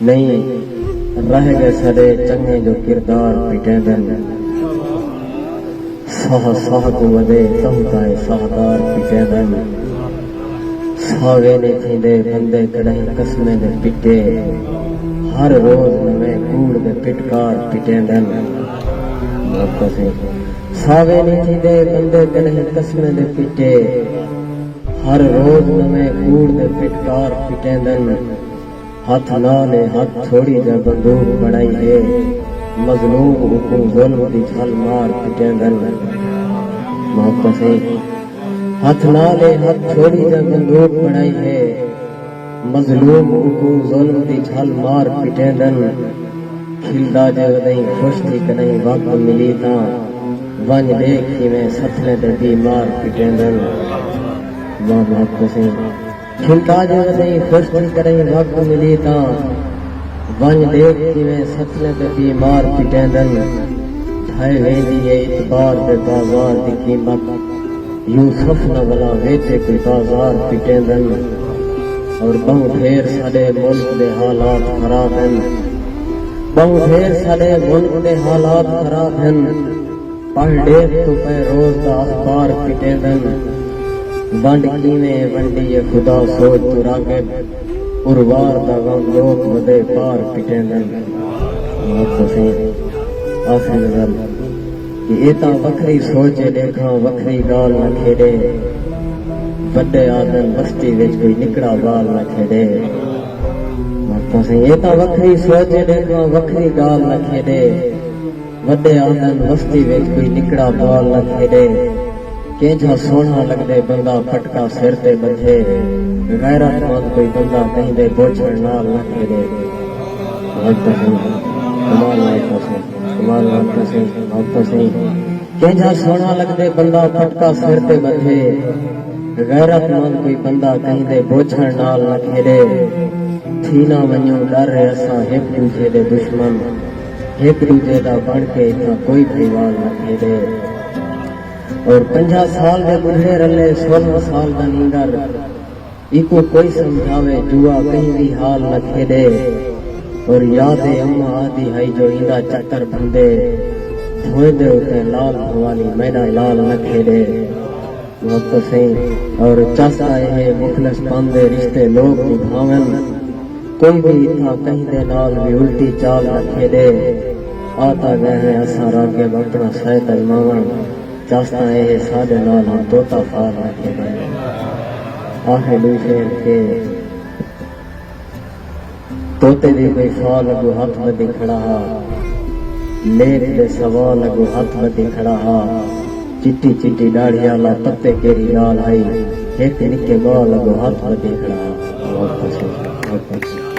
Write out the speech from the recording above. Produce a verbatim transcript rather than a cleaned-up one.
نہیں رہ ڳئے ساݙے چنڳیں جو کردار پٹیندن۔ ساہ ساہ کوں ودے تہوں تائیں ساہدار پٹیندن۔ ساوے نی تھیندے بندے کݙاہیں قسمیں دے پٹے، ہر روز نویں کوڑ دے پٹکار پٹیندن۔ ساوے نی تھیندے بندے کݙاہیں قسمیں دے پٹے، ہر روز نویں کوڑ دے پٹکار پٹیندن۔ ہتھ نال اے ہتھ چھوڑی جا بندوق بݨائی ہے، مظلوم اکوں ظلم دی جھل مار پٹیندن۔ محبت سئیں۔ ہتھ نال اے ہتھ چھوڑی جا بندوق بݨائی ہے، مظلوم اکوں ظلم دی جھل مار پٹیندن۔ کھلدا جے ودئیں خوش تھی کݙاہیں وقت ملی تاں، ونڄ ݙیکھ کیویں ستھلیں تے بیمار پٹیندن۔ واہ محبت سئیں۔ کھلدا جے ودئیں خوش تھی کݙاہیں وقت ملی تاں، ونڄ ݙیکھ کیویں ستھلیں تے بیمار پٹیندن۔ ڈھائے ویندی اے اعتبار دے بازار دی قیمت، یوسف نہ ولا ویچے کوئی بازار پٹیندن۔ اور ٻہوں ڈھیر ساݙے ملک دے حالات خراب ہن، ٻہوں ڈھیر ساݙے ملک دے حالات خراب ہن۔ پڑھ ݙیکھ توں پئے روز دا اخبار پٹیندن۔ ونڈ کیویں ونڈی اے خدا سوچ توں راغب، اروار دا غم لوک ودے پار پٹیندن۔ محبت سئیں۔ آخری غزل کہ اے تاں وکھری سوچ اے ݙیکھاں وکھری ڳالھ نہ کھیݙے، وݙے آہدن وستی وچ کوئی نکڑا ٻال نہ کھیݙے۔ محبت سئیں۔ اے تاں وکھری سوچ اے ݙیکھاں وکھری ڳالھ نہ کھیݙے، وݙے آہدن وستی وچ کوئی نکڑا ٻال نہ کھیݙے۔ کینجھا سوہݨا لڳدے بندہ پٹکا سر تے ٻدھے، غیرت مند کوئی بندہ کہیں دے بوچھݨ نال نہ کھیݙے۔ محبت سئیں، کمال محبت سئیں، کمال محبت سئیں، محبت سئیں۔ کینجھا سوہݨا لڳدے بندہ پٹکا سر تے ٻدھے، غیرت مند کوئی بندہ کہیں دے بوچھݨ نال نہ کھیݙے۔ تھی نہ ونڄوں ݙر اے اساں ہک ݙوجھے دے دشمن، ہک ݙوجھے دا بݨ کے اتھاں کوئی بھائیوال نہ کھیݙے۔ اور پنجاہ سال دے ٻڈھڑے رلے سولہاں سال دا نینگر، ایکوں کوئی سمجھاوے جوا کہیں وی حال نہ کھیݙے۔ اور یاد اے اماں آہدی ہئی جو ایندا چکر بھندے، دھوئیں دے اتے لال بھوالی میݙا لال نہ کھیݙے۔ محبت سئیں۔ اور چس تاں اے ہے مخلص پن دے رشتے لوک نبھاون، کوئی وی اتھاں کہیں دے نال وی الٹی چال نہ کھیݙے۔ آ تاں ڳئے ہیں اساں راغب اپݨا سید ازماوݨ، چس تاں اے ہے ساݙے نال ہݨ طوطا فال نہ کھیݙے۔ آخر ݙو شعر کہ طوطے دی کوئی فال اڳوں ہتھ ٻدھی کھڑا ہا، لیک دے سوال اڳوں ہتھ ٻدھی کھڑا ہا۔ چٹی چٹی ݙاڑھی آلا پتے کیڑھی ڳالھ ہئی، ہک نکے ٻال اڳوں ہتھ ٻدھی کھڑا ہا۔ محبت سئیں، محبت سئیں۔